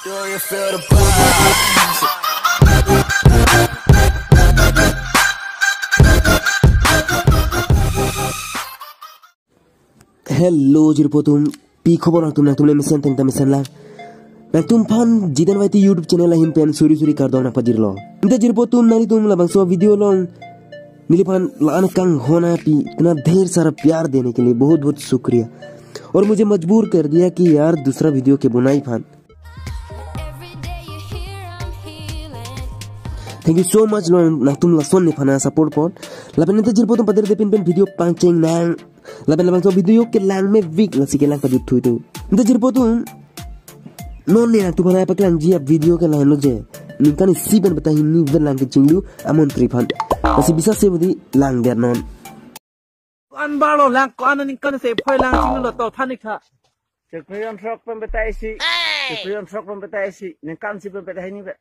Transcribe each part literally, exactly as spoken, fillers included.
Do you feel the vibes? Hello, jirpo atum, pi khobor nangtum, nangtum le mesen tengta mesen lang. Nangtum aphan Jiten Waiti YouTube channel ahin pen suri suri kardom nangpajirlo. Ante jirpo atum, nanglitum labangso video along neliphan la-an kanghon api, इतना ढेर सारा प्यार देने के लिए बहुत बहुत शुक्रिया। और मुझे मजबूर कर दिया कि यार दूसरा video के बनाई aphan। Thank you so much lo nangtum lason nephan support apot. Lapen ante jirpo atum, pader depin pen video pangchengnang. Lapen labangso video kelang mevek, lasi kelang pajut thui tu. Ante jirpo atum, non ne nangtum aphan paklangji a-video ke lahenlo je, ningkan isi pen batai hini vet lang kechinglu amontri aphan. Lasi bisa se budi langdet non. Ko-an barlo lang, ko-an aningkan isi phoi lang chinglu lo, to thanik tha. Chikri on throk pen batai isi. Chikri on throk pen batai isi. Ningkan isi pen batai hini vet.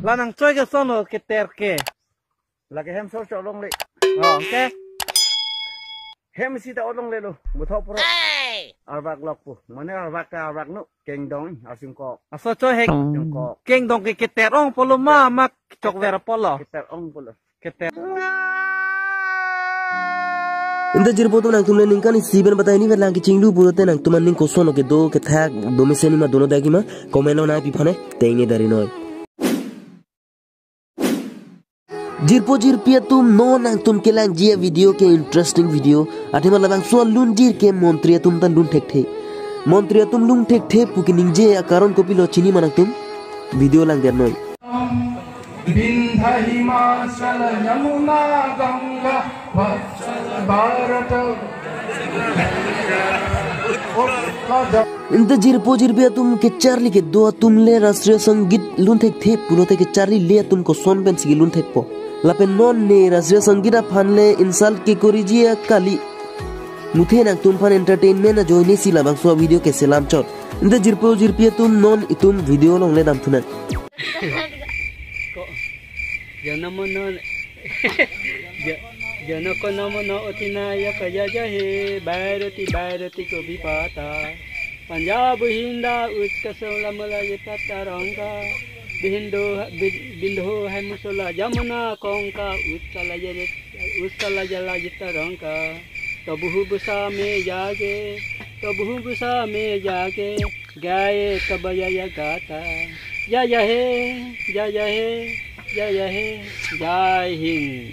La nangchoi ke son lo keter ke. Lake hem sor chok longle. Oh, okay. Hem isi ta longle lo. Buthok pro. Arvak lok pu. Mane arvak ta arvak nu. Kengdong, arsingkok. Aso choi he. Singkok. Kengdong ke keter ongpo lo ma, ma chokver apotlo. Keter ongpo lo. Keter. Ante jirpo atum, nangtum le ningkan isi pen batai hini vet lang kechinglu pulote nangtum aning koson lo, kedo kethak do mesen ma, dono dak ma, comment lo nangpi aphan ne tengne dari noi. Jirpo jirpi atum, non nangtum kelangji a-video ke interesting video. Athema labangso alunjir ke montri atum ta lun thekthe. Montri atum lun thekthe pu keningje akaron kopilo chini ma nangtum? Video langdet noi. Vindhya Himachal Yamuna Ganga Bharat. Ante jirpo jirpi atum, kecharli kedo atum le Rashtriya Sangeet lun thekthe pulote kecharlile atum koson pensi kelun thekpo? Lapen non ne Rashtriya Sangeet aphan le insult kekoriji kali. Muthe nangtum aphan entertainment ajoine si labangso video keselam chot. Ante jirpo jirpi atum, non itum video along le damthunang. Ko, Jana Mana, Ja-, Jana Ko Mana Mana Otina Yaka Yaya He, Bharati Bharati Ko Bipata, Punjab Hinda Utkasola Mala Yeta Taranga, Bindo, Bi-, Bindo Hai Musula Jamuna Konka Utkala Yale, Utkala Jala Yeta Rangka, Tabuhu Busa Me Jage, Tabuhu Busa Me Jage, Gaye Kabaya Ya Gata, Jaya He, Jaya He, Jaya He, Jai Hind.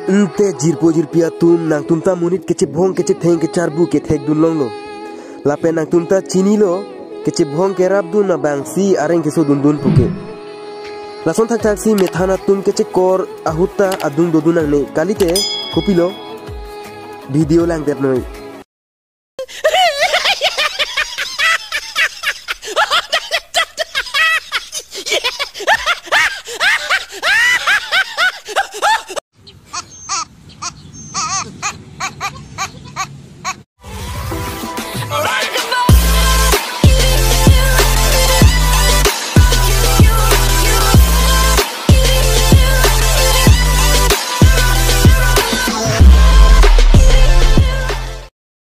Ante jirpo jirpi atum, nangtum ta monit kechebhong kechetheng kecharbu kethekdun longlo. Lapen nangtum ta chinilo, kechebhong kerapdun abangsi areng kesodundun puke. Lason thakthak si methan atum kechekor ahut ta adung dodun nangne, kalite kopilo? Video langdet noi.